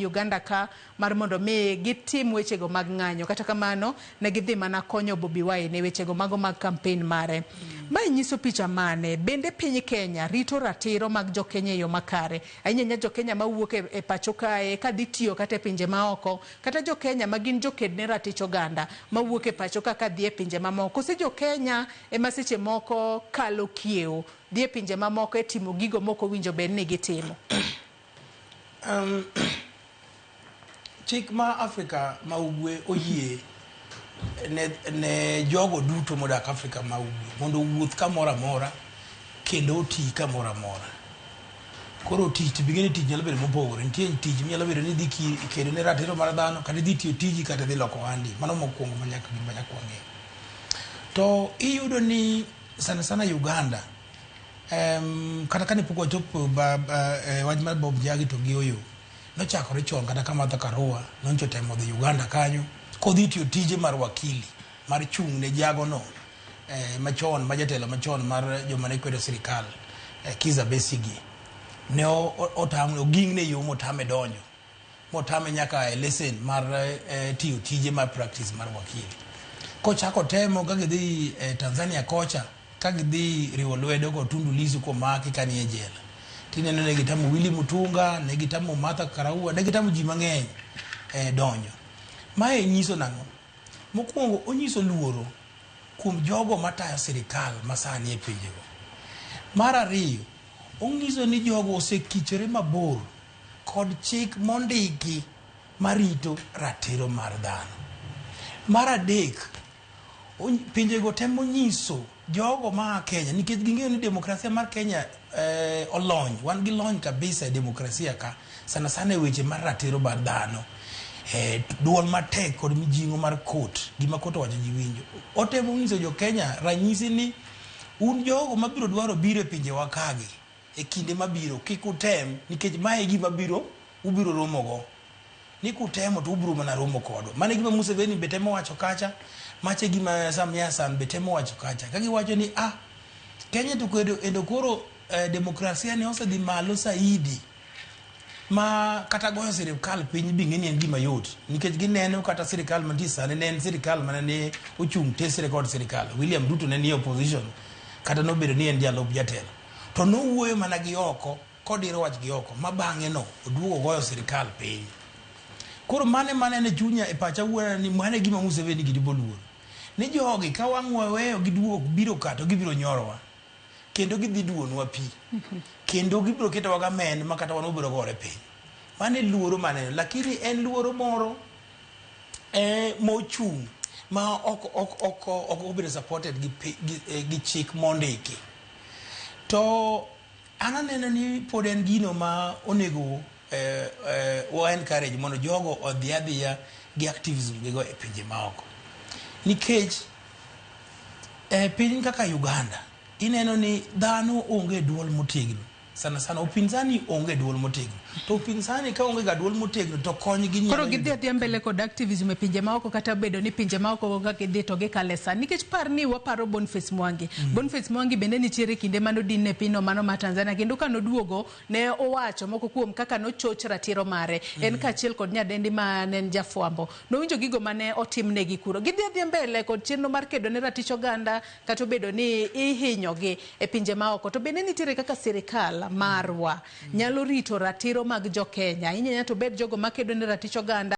Uganda ka mar mondo mi gitim wechego mag ng'anyo. Kata kamano, ne gidhi mana konyo Bobi Wine e wechego mago mag kampen mare. Mae nyiso picha mane? Bende piny Kenya rito ratiro mag jokenya e yo makare? Ahinya ahinya jokenya mawuok e pacho kae kadhi tiyo kata e pinje maoko, kata jokenya ma gin joked ne ratich oganda mawuok e pacho ka kadhi e pinje mamoko. Kose jokenya ema seche moko kalo kiewo dhi e pinje mamoko e timo gigo mok owinjo bed ni gitimo? Chik ma Afrika ma Ugwe oyie ne jogo duto modak Afrika ma Ugwe mondo owuoth kamoro amora kendo oti kamoro amora. Koro tich to bing'e ni tich nyalo bedo mopogore. Nitie tich minyalo bedo ni idhi kedo ne ratiro mar dhano kata idhi tiyo tiji kata idhi loko ohandi. Mano mokwongo ma nyaka gima nyaka wang'e. To iyudo ni sana sana Uganda kata kane pok wachopo wach mar Bob Njagi to gi Oyoo, nochakore chon kata ka Martha Karua nonyicha otemo dhi Uganda kanyo kodhi tiyo tije mar wakili mar chung' ne jagono machon ma jatelo machon mar joma ne kwedo sirikal Kizza Besigye. Ne otame, ogingne yo motame donjo motame nyaka e lesen mar tiyo tije mar practice mar wakili. Kochako temo ka gidhi Tanzania kocha ka gidhi riwo lwedo kod Tundu Lissu komaki ka nie jela. Tineno ne gitamo Willy Mutunga, ne gitamo Martha Karua, ne gitamo ji mang'eny donjo. Mae nyiso nang'o? Mokwongo onyiso luoro kuom jogo matayo sirikal masani e pinjego. Mar ariyo, onyiso ni jogo osekichore mabor kod chik mondiki marito ratiro mar dhano. Mar adek, pinjego temo nyiso jogo maa Kenya nikech ging'eyo ni demokrasia mar Kenya olony, wan gi lony kabisa e demokrasia ka sana sana e weche mar ratiro mar dhano. Duol matek kod mijing'o mar court, gima court owacho ji winjo. Otemo nyiso jo Kenya ranyisi ni un jogo mabiro dwaro biro e pinjewa kagi e kinde mabiro kik utem nikech mae e gima biro ubiro romo go. Ni kutemo to ubiro mana romo kodwa. Mano e gima Museveni be temo wacho kacha, macha e gima Samia Hassan be temo wacho kacha. Ka giwacho ni ah, Kenya to kendo endo koro demokrasia ne osedhi malo saidi ma kata goyo sirikal piny bing'e ni en gima yot nikech gineno kata sirikal mantie sani ne en sirikal mana ne ochung' tesre kod sirikal. William Ruto ne nie opposition kata nobedo ni en jalup jatelo to nowuoyo mana gi oko kodiro wach gi oko ma bang'e no oduogo goyo sirikal piny. Koro mane manene chunya e pacha wuoyo ni mano e gima Museveni gini boluoro. Ni jogi ka wang' waweyo giduogo biro ka to gibiro nyorowa. Kendo gidhi duonwa pi. Kendo gibiro ketowa gamen ma kata wan wabiro gore piny. Mano e luoro maneno. Lakini en luoro moro mochung' ma ok ok ok ok obedo supported gi chik mondiki. To an aneno ni pod en gino ma onego wa encourage mondo jogo odhi adhiya gi activism gigo e pinje maoko. Nikech e piny kaka Uganda ineno ni dhano onge duol motegno. Sana sana upinzani onge duol motegno. To upinzani ka onge ga duol motegno to kony gi Koro gidhi adhiya mbele kod activism e pinje maoko kata bedo ni pinje maoko ka gidhi to gikale sa. Nikech par ni waparo Boniface Mwangi. Boniface Mwangi bende nitiere kinde mane odin e pinyno mano mar Tanzania kendo ka noduogo ne owacho moko kuom kaka nochoch ratiro mare. En kaachiel kod nyadendi ma ne en jafwambo. Nowinjo gigo mane otimnegi kuro. Gidhi adhiya mbele kod chenro mar kedo ne ratich oganda kata obedo ni ihinyogi e pinje maoko. To bende nitiere kaka sirikal marwa nyalo rito ratiro mag jokenya. Ahinya ahinya to bed jogo makedo ne ratich oganda.